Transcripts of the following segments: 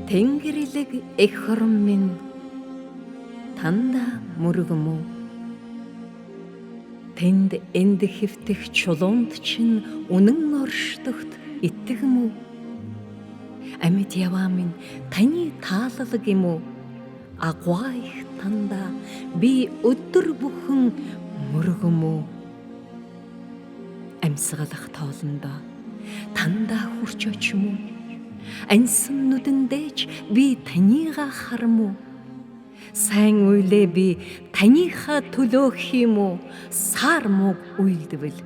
Тэнгэрлэг эх орон минь танда мөргөм үү? Тэнд энд хэвтэх чулуунд чинь үнэн оршдогт итгэм үү? Амьд яваа минь таны таалал юм уу? Агваа их танда би өдөр бүхэн мөргөм үү? Амьсгалах тоолондоо тандаа хүрч очим уу? Ансан нүдэндээ ч би таныгаа харам уу? Сайн үйлээ би таныхаа төлөө хийм үү? Сар мууг үйлдвэл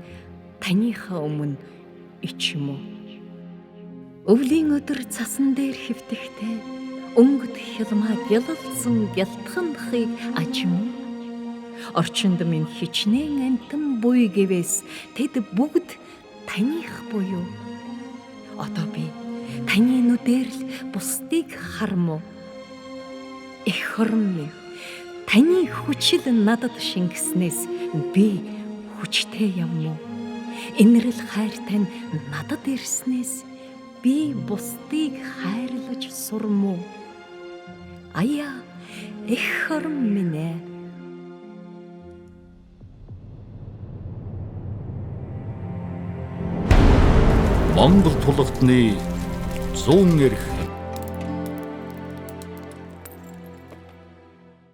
таныхаа өмнө ичим үү? Өвлийн өдөр цасан дээр хэвтэхдээ өнгөт хялмаа гялалзан гялтганхыг ажим уу? Орчинд минь хичнээн амтан буй гэвээс тэд бүгд таных буюу. Одоо би таны нүдээр л бусдыг харам уу? Эх орон минь, таны хүчил надад шингэснээс би хүчтэй явна уу? Инэрл хайртай нь надад ирснээс би бусдыг хайрлаж сурам уу? Аяа, эх орон минь ээ. Монгол тулгадны 100 эрх